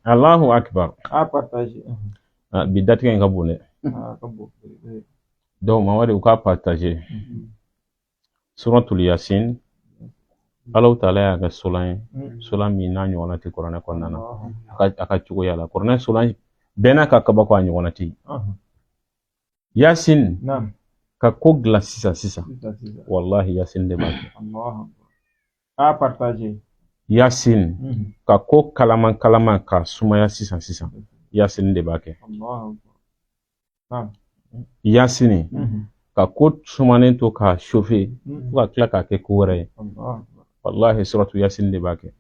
Allahu akbar. A partager. Ah, bi datigɛ in ka bon dɛ. Ah, ka bon. Donc Mamadi, u k'a partager. Suratul Yasin, Alahu taala y'a kɛ suran ye, suran min n'a ɲɔgɔnna tɛ kuranɛ kɔnɔna na. A ka cogoya la, kuranɛ suran bɛɛ n'a ka kabako, a ɲɔgɔnna tɛ yen. Yasin, ka ko dilan sisan sisan, wallahi Yasin de b'a kɛ. A partager. Yasin, ka ko kalaman kalaman ka sumaya sisan sisan, Yasin de b'a kɛ. Yasin, ka ko sumanen to k'a chauffer fo ka tila k'a kɛ ko wɛrɛ ye, wallahi suratu Yasin de b'a kɛ.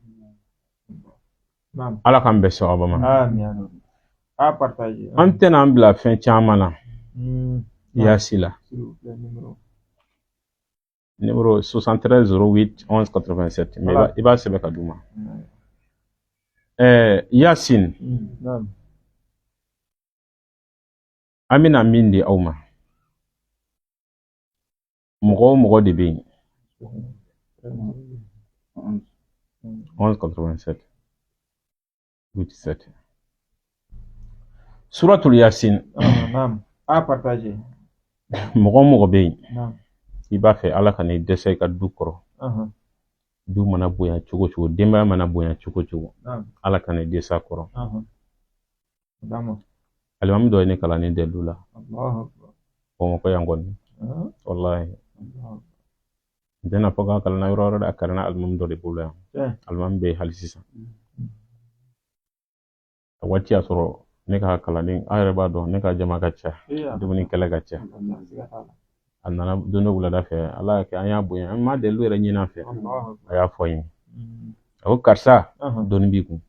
Ala k'an bɛn sababa ma. A partager. An tɛna an bila fɛn caman na Yasi la. Numéro 73 08 11 87, mais i b'a sɛbɛn ka d'u ma. Yasin, an bɛna min di aw ma, mɔgɔ o mɔgɔ de bɛ yen, 11 87 87, Suratul Yasin. A partager. Mɔgɔ o mɔgɔ bɛ yen, i b'a fɛ Ala ka n'i dɛsɛ i ka du kɔrɔ, du mana bonya cogo o cogo, denbaya mana bonya cogo o cogo, Ala ka n'i dɛsɛ a kɔrɔ. Alimami dɔ ye ne kalan ni dalilu la Bamakɔ yan kɔni, wallahi n tɛna fɔ k'a kalanna yɔrɔ wɛrɛ dɛ, a kalanna alimami dɔ de bolo yan. Alimami bɛ yen hali sisan. A waati y'a sɔrɔ ne ka kalanden, aw yɛrɛ b'a dɔn, ne ka jama ka ca, dumuni kɛlɛ ka ca. A nana don dɔ wulada fɛ, Ala y'a kɛ an y'a bonya, an ma dalilu yɛrɛ ɲini a fɛ, a y'a fɔ n ye, a ko karisa, dɔnni b'i kun,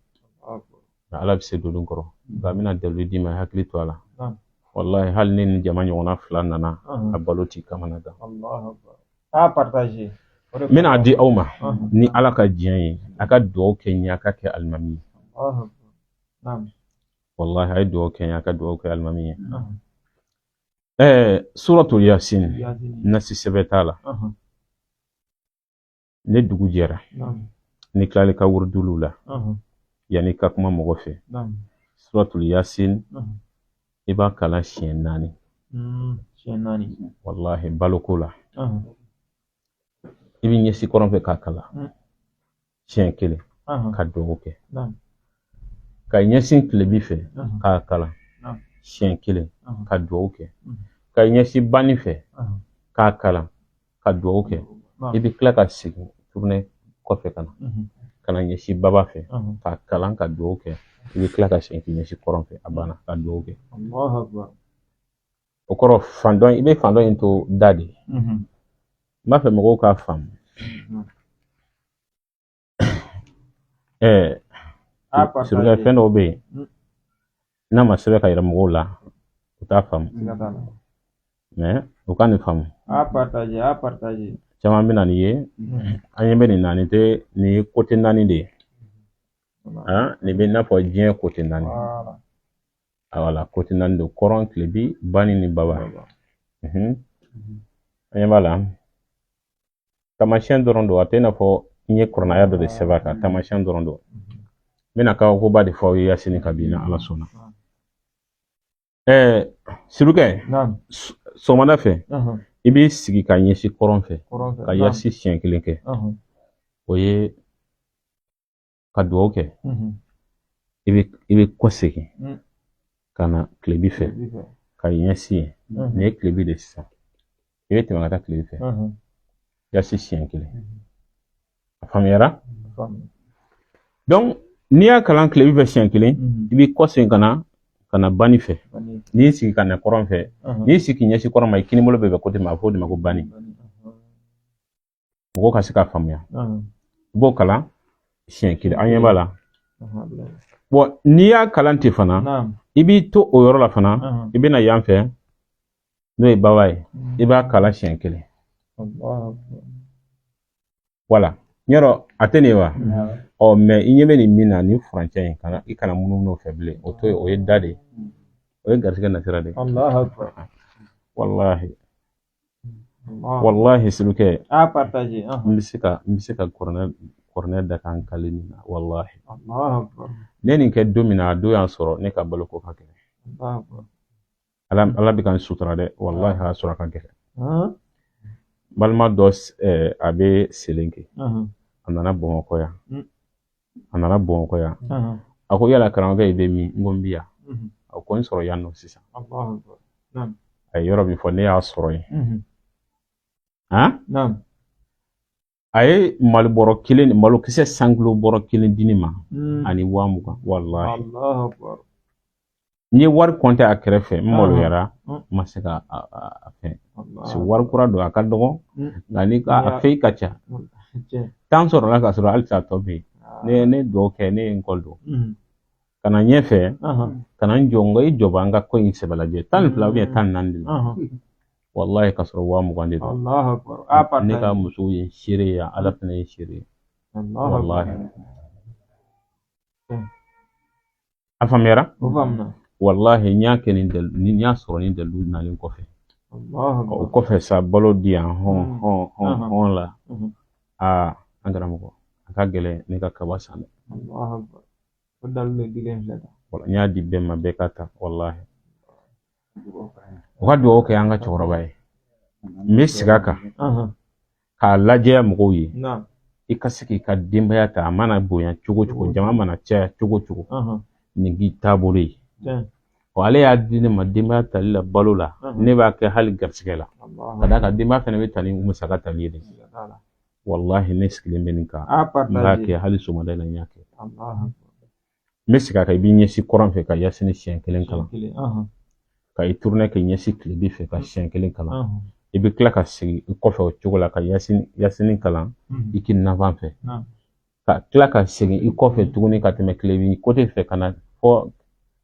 nka Ala bɛ se doni kɔrɔ, nka n bɛna dalilu d'i ma, i hakili to a la. Wallahi hali ne ni jama ɲɔgɔnna fila nana, a balo t'i kamana gan. A partager. N bɛna di aw ma ni Ala ka diɲɛ ye, a ka dugawu kɛ n ye, a ka kɛ alimami ye. Wallahi a ye dugawu kɛ n ye, a ka dugawu kɛ alimami ye. Suratul Yasin, nasi sɛbɛn t'a la. Ne dugu jɛra, ni tilali ka wuruduliw la, yanni ka kuma mɔgɔ fɛ, Suratul Yasin, i b'a kalan siɲɛ 4. Siɲɛ 4. Wallahi baloko la, i bɛ ɲɛsin kɔrɔn fɛ k'a kalan siɲɛ kelen ka dugawu kɛ, ka ɲɛsin tilebi fɛ k'a kalan siɲɛ kelen ka dugawu kɛ, ka ɲɛsin bani fɛ k'a kalan ka dugawu kɛ. I bɛ tila ka segin tourner kɔfɛ ka na ɲɛsin baba fɛ k'a kalan ka dugawu kɛ. I bɛ tila ka segin k'i ɲɛsin kɔrɔn fɛ, a banna, ka dugawu kɛ. O kɔrɔ, fan dɔ, i bɛ fan dɔ in to da de. N b'a fɛ mɔgɔw k'a faamu. Surukɛ, fɛn dɔw bɛ yen, n'a ma sɛbɛn ka yira mɔgɔw la, u t'a faamu, mais u ka nin faamu. A partager, a partager. Caman bɛ na nin ye, an ɲɛ bɛ nin na, nin tɛ, nin ye côté 4 de ye. Nin bɛ i n'a fɔ diɲɛ côté 4. Wala, côté 4 don: kɔrɔn, tilebi, bani ni baba. An ɲɛ b'a la, taamasiyɛn dɔrɔn don, a tɛ i n'a fɔ n ye kuranɛ dɔ de sɛbɛn a kan, taamasiyɛn dɔrɔn don. N bɛna kabakoba de fɔ aw ye Yasini ka bi, ni Ala sɔnna. Sirukɛ, sɔgɔmada fɛ, i b'i sigi ka ɲɛsin kɔrɔn fɛ ka Yasi siɲɛ kelen kɛ, o ye ka dugawu kɛ. I bɛ kɔsegin ka na tilebi fɛ ka ɲɛsin yen. Nin ye tilebi de sisan, i bɛ tɛmɛ ka taa tilebi fɛ, Yasi siɲɛ kelen. A faamuyara? Donc n'i y'a kalan tilebi fɛ siɲɛ kelen, i bɛ kɔsegin ka na bani fɛ. N'i y'i sigi ka na kɔrɔn fɛ, n'i y'i sigi k'i ɲɛsin kɔrɔn ma, i kinibolo bɛ bɛn côté ma, a bɛ fɔ o de ma ko bani. Mɔgɔw ka se k'a faamuya, i b'o kalan siɲɛ kelen, an ɲɛ b'a la. Bon, n'i y'a kalan ten fana, i b'i to o yɔrɔ la fana, i bɛ na yan fɛ, n'o ye baba ye, i b'a kalan siɲɛ kelen. Wala yɔrɔ a tɛ nin ye wa? Ɔ, mais i ɲɛ bɛ nin min na, nin furancɛ in, kana i kana munumunu o fɛ bilen, o to yen, o ye da de ye, o ye garisɛgɛ nasira de ye. Walahi, wallahi, Sirukɛ, A partager. n bɛ se ka kuranɛ Kuranɛ da ka n kali nin na, walahi. Ne nin kɛ don min na, a don y'a sɔrɔ ne ka baloko ka gɛlɛn. Ala, Ala bɛ ka n sutura dɛ, walahi, a y'a sɔrɔ a ka gɛlɛn. Balima dɔ, a bɛ Selenke, a nana Bamakɔ yan. A nana Bamakɔ yan, a ko yala karamɔgɔkɛ, i bɛ min? N ko n bɛ yan. A ko n sɔrɔ yan nɔ sisan. A ye yɔrɔ min fɔ, ne y'a sɔrɔ yen. Han, a ye malo bɔrɔ kelen, malokisɛ sankilo bɔrɔ kelen di ne ma ani 20,000, walahi. N ye wari kɔnte a kɛrɛfɛ, n maloyara, n ma se ka a fɛn. Parce que wari kura don, a ka dɔgɔ, nka ni ka a fɛn ka ca. 10 sɔrɔla ka sɔrɔ halisa a tɔ bɛ yen. Ne dugawu kɛ, ne ye n kɔ don ka na ɲɛfɛ, ka na n jɔ, n ko i jɔ b'an ka ko in sɛbɛ lajɛ, 12 ou 14 de la, walahi, ka sɔrɔ 20,000 de don. Ne ka musow ye seere ye, Ala fana ye seere ye, walahi. A faamuyara? Walahi, n y'a kɛ nin dalu, n y'a sɔrɔ nin dalu nalen kɔfɛ. O kɔfɛ sa, balo di yan hɔn hɔn hɔn hɔn la. Aa, an karamɔgɔ, a ka gɛlɛn ne ka kaba san dɛ. N y'a di bɛɛ ma, bɛɛ ka ta, walahi. U ka dugawu kɛ an ka cɛkɔrɔba ye. N bɛ segin a kan k'a lajɛya mɔgɔw ye. I ka se k'i ka denbaya ta, a mana bonya cogo cogo, jama mana caya cogo cogo, nin k'i taabolo ye. Ɔ, ale y'a di ne ma denbaya tali la, balo la, ne b'a kɛ hali garisɛgɛ la, ka d'a kan denbaya fana bɛ ta ni musaka tali ye de. Walahi, ne sigilen bɛ nin kan, n b'a kɛ hali sɔgɔmada in na, n y'a kɛ. N bɛ segin a kan, i b'i ɲɛsin kɔrɔn fɛ ka yasini siɲɛ kelen kalan, ka i tourner k'i ɲɛsin tilebin fɛ ka siɲɛ kelen kalan. I bɛ tila ka segin i kɔfɛ o cogo la ka yasini kalan i kininafan fɛ, ka tila ka segin i kɔfɛ tuguni ka tɛmɛ tilebin côté fɛ ka na fɔ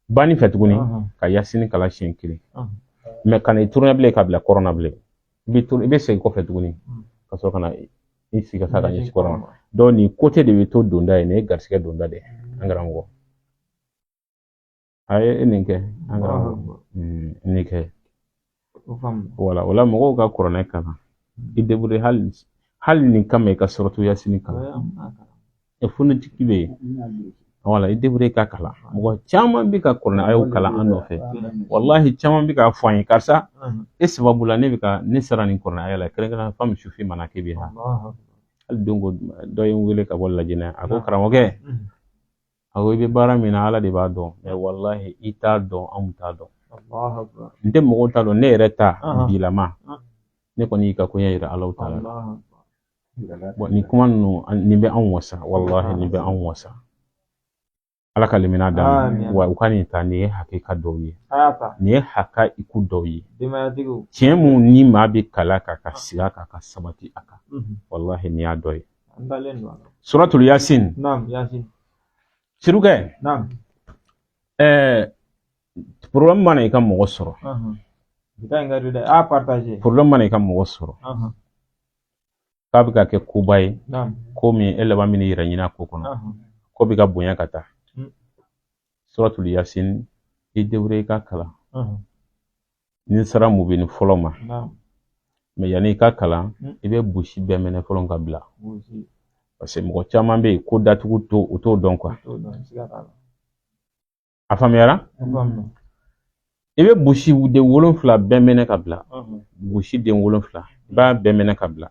bani fɛ tuguni ka yasini kalan siɲɛ kelen. Mais ka na i tourner bilen ka bila kɔrɔn na bilen, i bɛ segin kɔfɛ tuguni ka sɔrɔ ka na i sigi ka taa ka ɲɛsin kɔrɔn ma. Donc nin côté de bɛ to donda ye, nin ye garisɛgɛ donda de ye. An karamɔgɔ, a ye nin kɛ, an karamɔgɔ, nin kɛ. Wala, o la mɔgɔw ka kuranɛ kalan, i débrouiller hali nin kama, i ka suratu yasini kalan. Fonetiki bɛ yen, wala, i débrouiller ka kalan. Mɔgɔ caman bɛ ka kuranɛ ayaw kalan an nɔfɛ, walahi. Caman bɛ k'a fɔ an ye, karisa, e sababu la ne bɛ ka ne sara nin kuranɛ aya la, kɛrɛnkɛrɛnnenya famshu fi manakibiha. Hali don ko dɔ ye n wele ka bɔ Lajinɛ, a ko karamɔgɔkɛ, a ko i bɛ baara min na, Ala de b'a dɔn, mais walahi, i t'a dɔn, anw t'a dɔn. N tɛ mɔgɔw t'a dɔn, ne yɛrɛ ta bilama, ne kɔni y'i ka koɲɛ yira Alahu taala la. Bon, nin kuma ninnu, nin bɛ anw wasa, walahi, nin bɛ anw wasa. Ala ka limaniya d'an ma. Wa u ka nin ta, nin ye hakika dɔw ye, nin ye hakaiku dɔw ye, tiɲɛ mun ni maa bɛ kalan ka sigi a kan, ka sabati a kan, walahi, nin y'a dɔ ye. Suratul Yasin. Sirukɛ, problème mana i ka mɔgɔ sɔrɔ, problème mana i ka mɔgɔ sɔrɔ k'a bɛ ka kɛ koba ye, ko min e laban bɛ n'i yɛrɛ ɲini a ko kɔnɔ, ko bɛ ka bonya ka taa, Suratul Yasin, i débrouiller i ka kalan. Ni sera mubini fɔlɔ ma, mais yanni i ka kalan, i bɛ busi bɛɛ minɛ fɔlɔ ka bila, parce que mɔgɔ caman bɛ yen, ko datugu to u t'o dɔn quoi. A faamuyara? I bɛ busi den 7 bɛɛ minɛ ka bila, busi den 7, i b'a bɛɛ minɛ ka bila,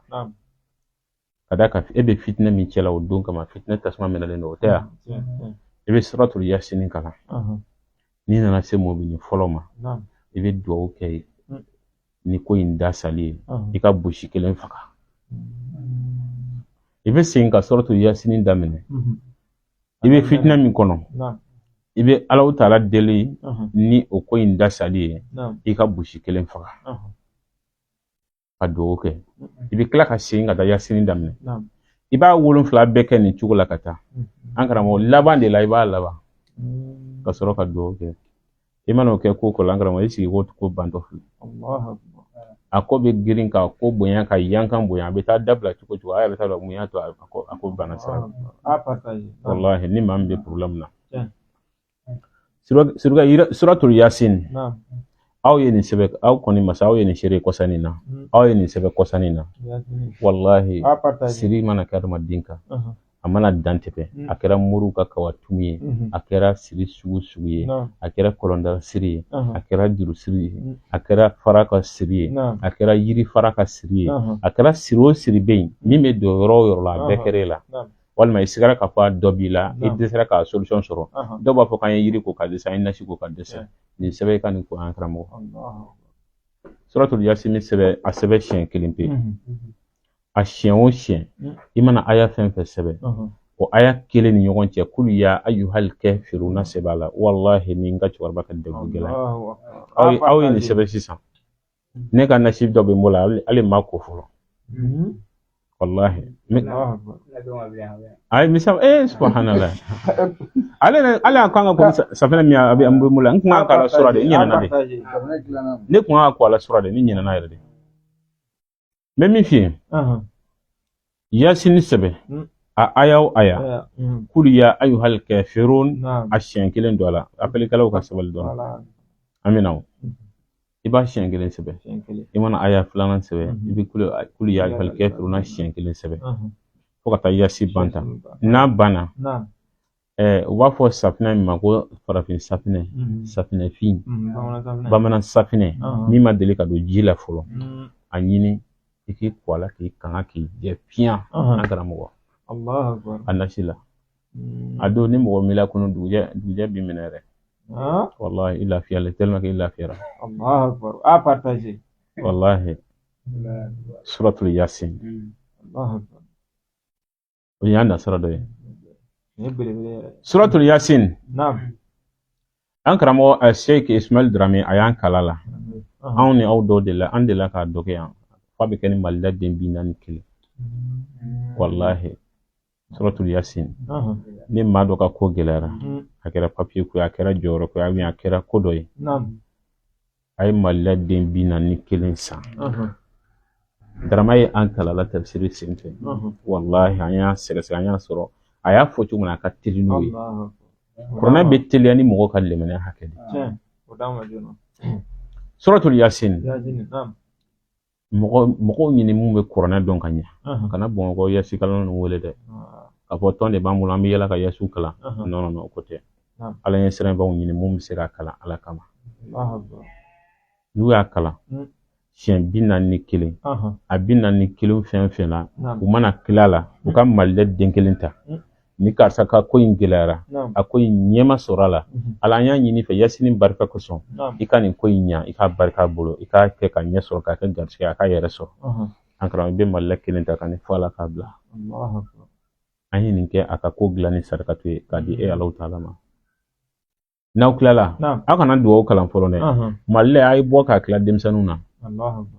ka d'a kan e bɛ fitinɛ min cɛla o don kama, fitinɛ tasuma minɛlen don, o tɛ yan. I bɛ suratul yasini kalan. N'i nana se mubini fɔlɔ ma, i bɛ dugawu kɛ ni ko in dasali ye, i ka busi kelen faga. I bɛ segin ka suratul yasini daminɛ. I bɛ fitinɛ min kɔnɔ, i bɛ Alahu taala deli ni o ko in dasali ye, i ka busi kelen faga ka dugawu kɛ. I bɛ tila ka segin ka taa yasini daminɛ. I b'a 7 bɛɛ kɛ nin cogo la ka taa. An karamɔgɔ, laban de la, i b'a laban ka sɔrɔ ka dugawu kɛ. I mana o kɛ ko ko la, an karamɔgɔ, i sigi ko bantɔ filɛ. A ko bɛ girin ka ko bonya, ka yankan bonya, a bɛ taa dabila cogo cogo, a yɛrɛ t'a dɔn mun y'a to a ko banna sira. Walahi, ni maa min bɛ problème na, suratul yasin, aw ye nin sɛbɛn, aw kɔni masa, aw ye nin seere kɔsa nin na, aw ye nin sɛbɛn kɔsa nin na. Walahi, siri mana kɛ adamaden kan. A mana dan tɛmɛ, a kɛra moriw ka kawatumu ye, a kɛra siri sugu sugu ye, a kɛra kɔlɔnda siri ye, a kɛra juru siri ye, a kɛra fara ka siri ye, a kɛra yiri fara ka siri ye, a kɛra siri o siri bɛ yen min bɛ don yɔrɔ o yɔrɔ la, a bɛɛ kɛra e la. Walima i sigara k'a fɔ a dɔ b'i la, i dɛsɛra k'a solution sɔrɔ. Dɔw b'a fɔ k'an ye yiri ko ka dɛsɛ, an ye nasi ko ka dɛsɛ. Nin sɛbɛn i ka nin ko an karamɔgɔ. Suratul Yasin sɛbɛn, a sɛbɛn siɲɛ kelen pe. A siɲɛ o siɲɛ, i mana aya fɛn fɛn sɛbɛn, o aya kelen ni ɲɔgɔn cɛ, kulu ya ayyuhal kafiruna sɛbɛn a la. Walahi ni n ka cɛkɔrɔba ka degun gɛlɛn. Aw ye nin sɛbɛn sisan. Ne ka nasi dɔ bɛ n bolo, hali n m'a ko fɔlɔ. Wallahi. Ayi misal subhanallah. Ale ale a kan ka ko safinɛ min a bɛ n bolo, n kun kan k'a la sura de, n ɲinɛna de. Ne kun kan ka ko a la sura de, ne ɲinɛna yɛrɛ de. N bɛ min f'i ye. Yasini sɛbɛn a aya o aya, kulu ya ayyuhal kafirun, a siɲɛ kelen don a la. Apelikɛlaw ka sabali dɔɔni. An bɛ na o. I b'a siɲɛ kelen sɛbɛn. I mana aya filanan sɛbɛn, i bɛ kulu ya ayyuhal kafiruna siɲɛ kelen sɛbɛn fo ka taa yasi ban tan. N'a banna, u b'a fɔ safinɛ min ma ko farafin safinɛ, safinɛ fin, bamanan safinɛ min ma deli ka don ji la fɔlɔ, a ɲini i k'i ko a la, k'i kanga, k'i jɛ fiyan. An karamɔgɔ, a nasi la. A don ni mɔgɔ m'i lakunu, dugujɛ b'i minɛ yɛrɛ. Wallahi i lafiyalen, tellement que i lafiyara. Allahu akbar. A partager. Wallahi. Suratul Yasin. Allahu akbar. O y'a nasira dɔ ye. Suratul Yasin. Naam. An karamɔgɔ Sheikh Ismail Drame, a y'an kala la. Anw ni aw dɔw de la, an delila k'a dɔ kɛ yan. F'a bɛ kɛ ni Malila den 41. Wallahi. Suratul Yasin. Ni maa dɔ ka ko gɛlɛyara, a kɛra papiye ko ye, a kɛra jɔyɔrɔ ko ye, a kɛra ko dɔ ye, a ye Malila den 41 san. Darama ye an kalala tafsiri sen fɛ. Wallahi an y'a sɛgɛsɛgɛ, an y'a sɔrɔ a y'a fɔ cogo min na, a ka teli n'o ye. Kuranɛ bɛ teliya ni mɔgɔ ka limaniya hakɛ de. Suratul Yasin. Mɔgɔw ɲini mun bɛ kuranɛ dɔn ka ɲɛ. Kana Bamakɔ yasi kalan ninnu wele dɛ. K'a fɔ tɔn de b'an bolo, an bɛ yala ka yasiw kalan. Non, non, non, o ko tɛ. Ala ɲɛ siranbaw ɲini mun bɛ se k'a kalan Ala kama. N'u y'a kalan siɲɛ 41, a 41 fɛn fɛn la, u mana tila la, u ka malilɛ den kelen ta. Ni karisa ka ko in gɛlɛyara, a ko in ɲɛ ma sɔrɔ a la, Ala an y'a ɲini fɛ yasini barika kosɔn, i ka nin ko in ɲa, i k'a barika bolo, i k'a kɛ ka ɲɛ sɔrɔ, k'a kɛ garisɛgɛ, a k'a yɛrɛ sɔrɔ. An karamɔgɔ, i bɛ malilɛ kelen ta ka nin fɔ a la k'a bila. An ye nin kɛ a ka ko dilan ni sarakatu ye k'a di e Alahu taala ma. N'aw tilala, aw kana dugawu kalan fɔlɔ dɛ. Malilɛ a ye bɔ k'a tila denmisɛnninw na.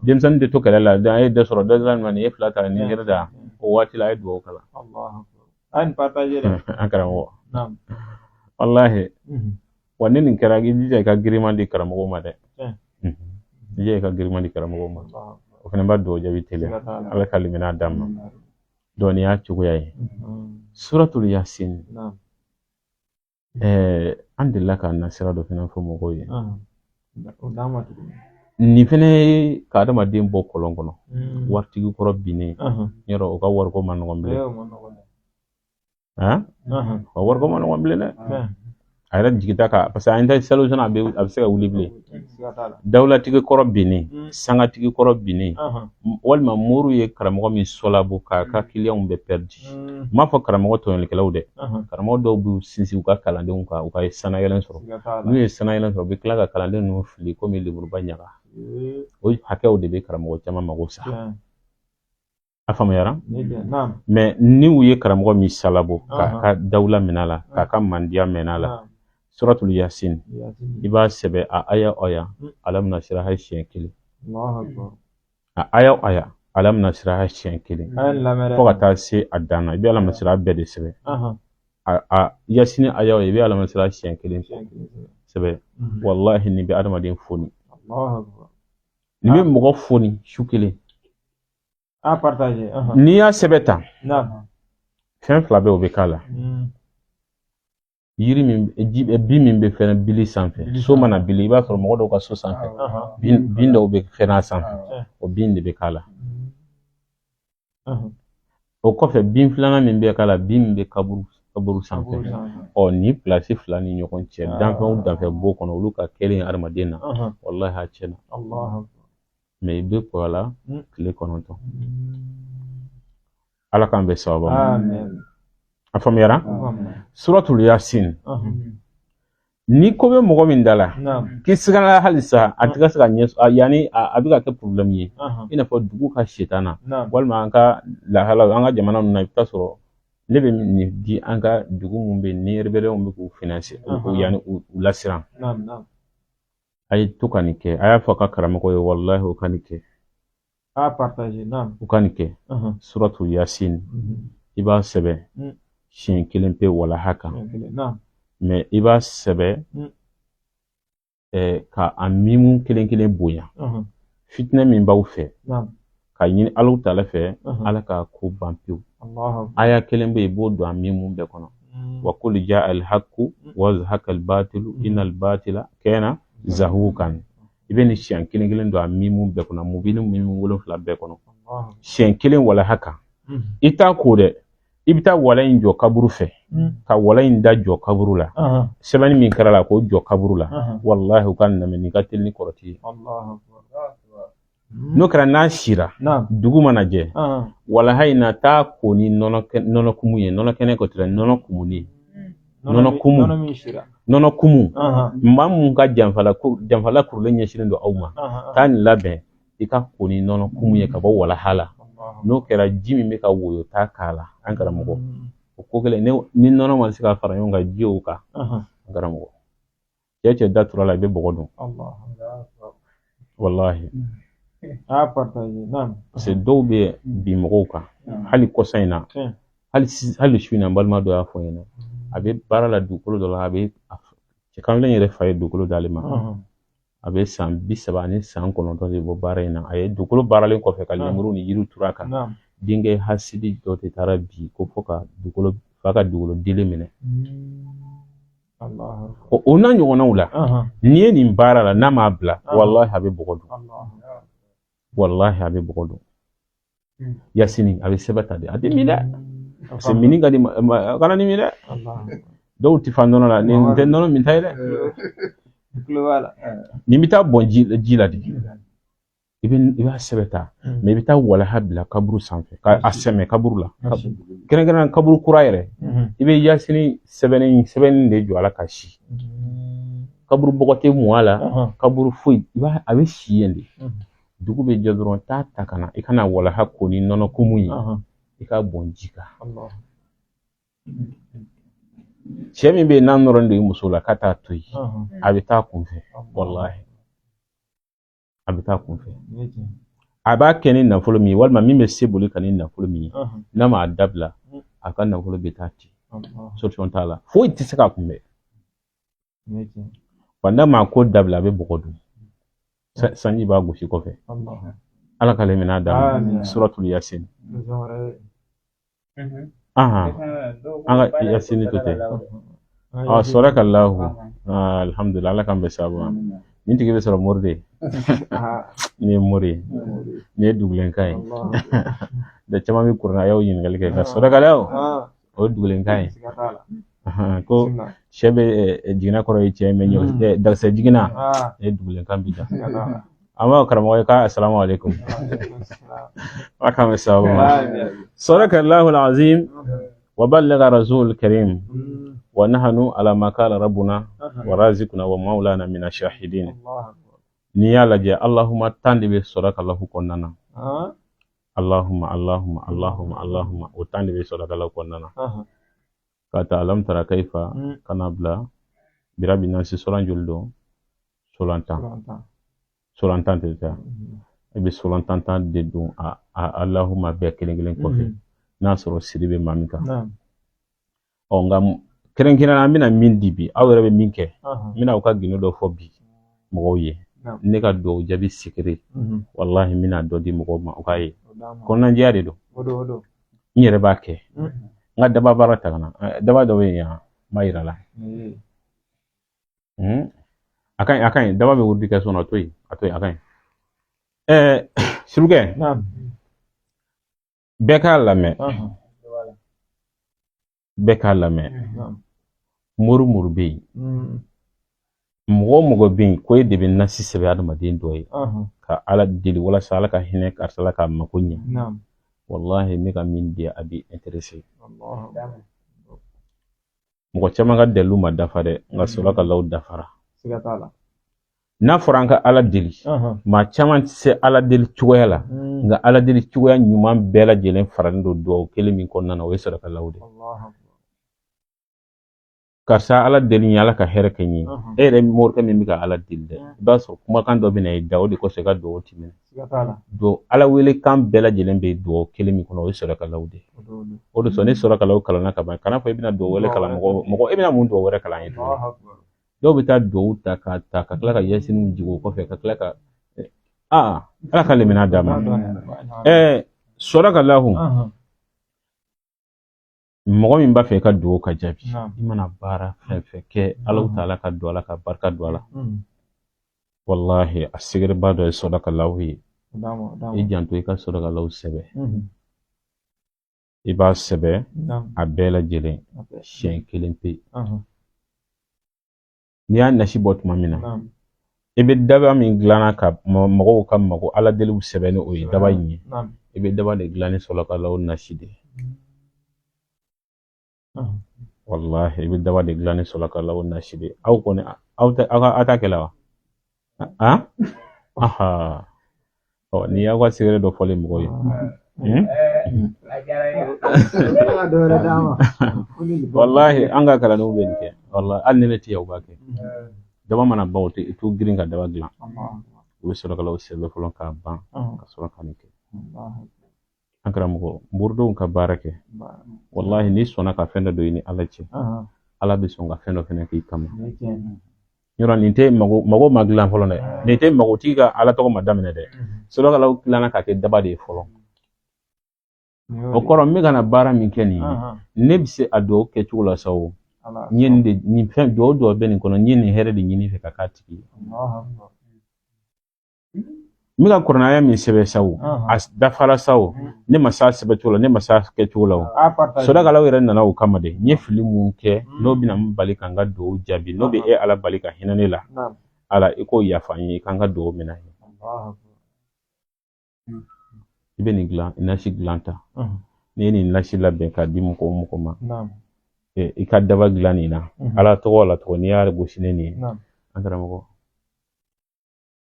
Denmisɛnnin tɛ to kɛlɛ la, a ye dɔ sɔrɔ, dɔ nin ye fila ta, nin yɛrɛ da. O waati la a ye dugawu kalan. An partager dɛ. An karamɔgɔ. Walahi. Wa ni nin kɛra, i jija i ka giriman di karamɔgɔw ma dɛ. I jija i ka giriman di karamɔgɔw ma. O fana b'a dugawu jaabi teliya. Ala ka limaniya d'an ma. Donc nin y'a cogoya ye. Suratul Yasin. An delila ka nasira dɔ fana fɔ mɔgɔw ye. Nin fana ye ka adamaden bɔ kɔlɔn kɔnɔ. Waritigi kɔrɔ binnen. Yɔrɔ o ka wariko ma nɔgɔn bilen. O ka wariko ma nɔgɔn bilen dɛ. A yɛrɛ jigi ta ka parce que an tɛ salo a bɛ se ka wuli bilen. Dawulatigi kɔrɔ binnen, sangatigi kɔrɔ binnen, walima moriw ye karamɔgɔ min sɔlabɔ k'a ka kiliyanw bɛɛ pɛridi. N m'a fɔ karamɔgɔ tɔɲɔlikɛlaw dɛ. Karamɔgɔ dɔw b'u sinsin u ka kalandenw kan, u ka sanayɛlɛn sɔrɔ. N'u ye sanayɛlɛn sɔrɔ, u bɛ tila ka kalanden ninnu fili komi lemuruba ɲaga. O hakɛw de bɛ karamɔgɔ caman mago sa. A faamuyara? Mais ni u ye karamɔgɔ min salabɔ k'a ka dawula minɛ a la, k'a ka mandiya minɛ a la, Suratul Yasin, i b'a sɛbɛn a aya o aya, alam nasiraha siɲɛ kelen. A aya o aya, alam nasiraha siɲɛ kelen. Fo ka taa se a dan na, i bɛ alam nasiraha bɛɛ de sɛbɛn. A Yasini aya o i bɛ alam nasiraha siɲɛ kelen sɛbɛn. Walahi nin bɛ adamaden foni. Nin bɛ mɔgɔ foni su kelen. A partager. N'i y'a sɛbɛn tan, fɛn fila bɛ o bɛ k'a la. Yiri min bin min bɛ fɛnɛ bili sanfɛ, so mana bili, i b'a sɔrɔ mɔgɔ dɔw ka so sanfɛ, bin dɔw bɛ fɛnɛ a sanfɛ, o bin de bɛ k'a la. O kɔfɛ bin filanan min bɛ k'a la, bin min bɛ kaburu sanfɛ, ɔ nin pilasi fila ni ɲɔgɔn cɛ, danfɛn o danfɛn b'o kɔnɔ, olu ka kɛlen hadamaden na, walahi a tiɲɛna. Mɛ i bɛ ko a la tile 9. Ala k'an bɛn sababa ma. A faamuyara? Suratul Yasin, ni ko bɛ mɔgɔ min da la k'i sigana halisa, a tɛ ka se ka ɲɛ, yanni a bɛ ka kɛ problème ye, i n'a fɔ dugu ka setana, walima an ka lahala, an ka jamana ninnu na, i bɛ taa sɔrɔ ne bɛ nin di an ka dugu min bɛ yen ni rebelles bɛ k'u financer, yanni u lasiran. A ye to ka nin kɛ, a y'a fɔ a ka karamɔgɔ ye, walahi o ka nin kɛ. A partager, naam. U ka nin kɛ. Suratu Yasin, i b'a sɛbɛn siɲɛ kelen pe walaha kan, mɛ i b'a sɛbɛn ka a mimu kelen kelen bonya. Fitinɛ min b'aw fɛ, ka ɲini Alahu taala fɛ, Ala k'a ko ban pewu. Aya kelen bɛ yen, i b'o don a mimu bɛɛ kɔnɔ: wa qul jaa alhaqu wa zahaqa albatilu inna albatila kana zahukan. I bɛ nin siɲɛ kelen kelen don a mimu bɛɛ kɔnɔ, mubini mimu 7 bɛɛ kɔnɔ, siɲɛ kelen walaha kan. I t'a ko dɛ, i bɛ taa wala in jɔ kaburu fɛ, ka wala in da jɔ kaburu la, sɛbɛnni min kɛra la, k'o jɔ kaburu la. Walahi u ka lamɛn, nin ka teli ni kɔrɔti ye. N'o kɛra, n'a sira, dugu mana jɛ, walaha in na, taa ko ni nɔnɔ kumu ye, nɔnɔ kɛnɛ ko tɛ, nɔnɔ kumuni, nɔnɔ kumu, nɔnɔ kumu. Maa mun ka janfala kurulen ɲɛsinnen don aw ma, taa nin labɛn, i ka ko ni nɔnɔ kumu ye ka bɔ walaha la. N'o kɛra, ji min bɛ ka woyo, taa k'a la, an karamɔgɔ. O ko kelen ni nɔnɔ ma se ka fara ɲɔgɔn kan, ji o kan, an karamɔgɔ. Cɛ cɛ da tura la, i bɛ bɔgɔ dun, walahi. A partager, naam. Parce que dɔw bɛ bin mɔgɔw kan, hali kɔsa in na, hali su in na, n balima dɔ y'a fɔ n ɲɛna, a bɛ baara la dugukolo dɔ la, a bɛ cɛ kanfilen yɛrɛ fa ye dugukolo d'ale ma. A bɛ san 39 de bɔ baara in na. A ye dugukolo baaralen kɔfɛ, ka lemuru ni yiriw turu a kan, denkɛ hasidi dɔ de taara bi ko fo ka dugukolo fa ka dugukolo dilen minɛ. O n'a ɲɔgɔnnaw la, n'i ye nin baara la, n'a m'a bila, walahi a bɛ bɔgɔ dun, walahi a bɛ bɔgɔ dun. Yasini, a bɛ sɛbɛn ta de, a tɛ min dɛ, parce que mini ka di, a kana nin min dɛ. Dɔw tɛ fa nɔnɔ la, nin tɛ nɔnɔ min ta ye dɛ. Nin bɛ taa bɔn ji la de. I b'a sɛbɛn ta, mɛ i bɛ taa walaha bila kaburu sanfɛ, ka a sɛmɛ kaburu la, kɛrɛnkɛrɛnnenya kaburu kura yɛrɛ. I bɛ yasini sɛbɛnni de jɔ a la ka si. Kaburu bɔgɔ tɛ mɔ a la, kaburu foyi, i b'a a bɛ si yen de. Dugu bɛ jɛ dɔrɔn, taa ta ka na, i kana walaha ko ni nɔnɔ kumu ye, i k'a bɔn ji kan. Cɛ min bɛ yen n'a nɔrɔlen don i muso la k'a t'a to yen, a bɛ taa kunfɛ, walahi a bɛ taa kunfɛ. A b'a kɛ ni nafolo min ye, walima min bɛ se boli ka ni nafolo min ye, n'a m'a dabila, a ka nafolo bɛ taa ten, solution t'a la, foyi tɛ se k'a kunbɛn. Wa n'a m'a ko dabila, a bɛ bɔgɔ dun, sanji b'a gosi kɔfɛ. Ala k'ale minɛ a d'a ma. Suratul Yasin. An ka Yasini to ten. Ɔ sɔrɔ ka lahu, alhamdulillah, Ala k'an bɛn sababu ma. Nin tigi bɛ sɔrɔ mori de ye, nin ye mori ye, nin ye dugulenkan ye. Da caman bɛ kuranɛ, a y'o ɲininkali kɛ ka sɔrɔ ka lahu, o ye dugulenkan ye. Ko sɛ bɛ jiginna kɔrɔ ye cɛ mɛ ɲɔ dakisɛ jiginna, nin ye dugulenkan bi da. An b'a fɔ karamɔgɔ ye k'a asalamu aleykum, Ala k'an bɛn sababu ma. Sadaka Allahu al-azim wa ballaga rasul karim wa nahnu ala ma qala rabbuna wa razikuna wa maulana mina shahidin. N'i y'a lajɛ, Allahumma 10 de bɛ sadaka Allahu kɔnɔna na. Allahumma, Allahumma, Allahumma, Allahumma, o 10 de bɛ sadaka Allahu kɔnɔna na. Ka ta alam tara kaifa ka na bila birabi nasi, solan joli don? Solan 10, solan 10 tɛ taa. I bɛ solan tan tan de don a Allahumma bɛɛ kelen kelen kɔfɛ, n'a sɔrɔ siri bɛ maa min kan. Ɔ nka kɛrɛnkɛrɛnnenya an bɛna min di bi, aw yɛrɛ bɛ min kɛ, n bɛna aw ka gindo dɔ fɔ bi mɔgɔw ye. Ne ka dugawu jaabi secret, walahi n bɛna dɔ di mɔgɔw ma, u k'a ye, kɔnɔnajɛya de don. N yɛrɛ b'a kɛ. N ka daba baara ta ka na, daba dɔ bɛ yen yan, n b'a yira la. A ka ɲi, a ka ɲi. Daba bɛ wurudi kɛ so kɔnɔ, a to yen, a to yen, a ka ɲi. Surukɛ. Bɛɛ k'a lamɛn, bɛɛ k'a lamɛn. Mori mori bɛ yen, mɔgɔ o mɔgɔ bɛ yen ko e de bɛ nasi sɛbɛn adamaden dɔ ye ka Ala deli walasa Ala ka hinɛ karisa la k'a mako ɲɛ, walahi n bɛ ka min di a b'i intéressé. Mɔgɔ caman ka dalilu ma dafa dɛ, nka sɔrɔkalaw dafara. N'a fɔra an ka Ala deli, maa caman tɛ se Ala deli cogoya la, nka Ala deli cogoya ɲuman bɛɛ lajɛlen faralen don dugawu kelen min kɔnɔna na, o ye sɔrɔkalaw de ye. Karisa, Ala deli ye, Ala ka hɛrɛ kɛ n ye. E yɛrɛ morikɛ min bɛ ka Ala deli dɛ, i b'a sɔrɔ kumakan dɔ bɛ na i da, o de kosɔn i ka dugawu ti minɛ. Ala wele kan bɛɛ lajɛlen bɛ dugawu kelen min kɔnɔ, o ye sɔrɔkalaw de ye. O de sɔn ni sɔrɔkalaw kalanna ka ban, kana fɔ i bɛna dugawu wɛrɛ kalan mɔgɔ mɔgɔ, e bɛna mun dugawu wɛrɛ kalan ye tuguni? Dɔw bɛ taa dugawu ta k'a ta ka tila ka yasiniw jigin o kɔfɛ ka tila ka aa Ala ka limaniya d'a ma. Sɔrɔkalahu, mɔgɔ min b'a fɛ i ka dugawu ka jaabi, i mana baara fɛn fɛn kɛ, Alahu taala ka don a la ka barika don a la, walahi a segereba dɔ ye sɔrɔkalahu ye. I janto i ka sɔrɔkalaw sɛbɛn, i b'a sɛbɛn a bɛɛ lajɛlen siɲɛ kelen pe. N'i y'a nasi bɔ tuma min na, i bɛ daba min dilanna ka mɔgɔw ka mago Ala deliw sɛbɛn ni o ye daba in ye, i bɛ daba de dilan ni sɔrɔkalaw nasi de ye. Walahi i bɛ daba de dilan ni sɔrɔkalaw nasi de ye. Aw kɔni, aw tɛ aw ka aw t'a kɛla wa? Aha, ɔ nin y'aw ka secret dɔ fɔlen mɔgɔw ye. Walahi an ka kalandenw bɛ nin kɛ, walahi hali ni ne tɛ yan u b'a kɛ. Daba mana ban, u tɛ t'u girin ka daba dilan, u bɛ sɔrɔkalaw sɛbɛn fɔlɔ k'a ban ka sɔrɔ ka nin kɛ. An karamɔgɔ, moridenw ka baara kɛ, walahi n'i sɔnna ka fɛn dɔ don i ni Ala cɛ, Ala bɛ sɔn ka fɛn dɔ fɛnɛ k'i kama. Yɔrɔ nin tɛ mago mago ma dilan fɔlɔ dɛ, nin tɛ magotigi ka Ala tɔgɔ ma daminɛ dɛ. Sɔrɔkalaw dilanna ka kɛ daba de ye fɔlɔ. O kɔrɔ, n bɛ ka na baara min kɛ nin ye, ne bɛ se a dugawu kɛcogo la sa. O n ye nin de, nin fɛn dugawu dugawu bɛ nin kɔnɔ, n ye nin hɛrɛ de ɲini fɛ ka k'a tigi ye. N bɛ ka kuranɛ min sɛbɛn sa, o a dafara sa, o ne ma s'a sɛbɛn cogo la, ne ma s'a kɛcogo la. O sɔrɔkalaw yɛrɛ nana o kama de. N ye fili mun kɛ, n'o bɛna n bali ka n ka dugawu jaabi, n'o bɛ e Ala bali ka hinɛ ne la, Ala i k'o yafa n ye, i ka n ka dugawu minɛ. I bɛ nin dilan, nasi dilan ta. N'i ye nin nasi labɛn k'a di mɔgɔ o mɔgɔ ma, i ka daba dilan nin na, Ala tɔgɔ Ala tɔgɔ, n'i y'a gosi ni nin ye, an karamɔgɔ,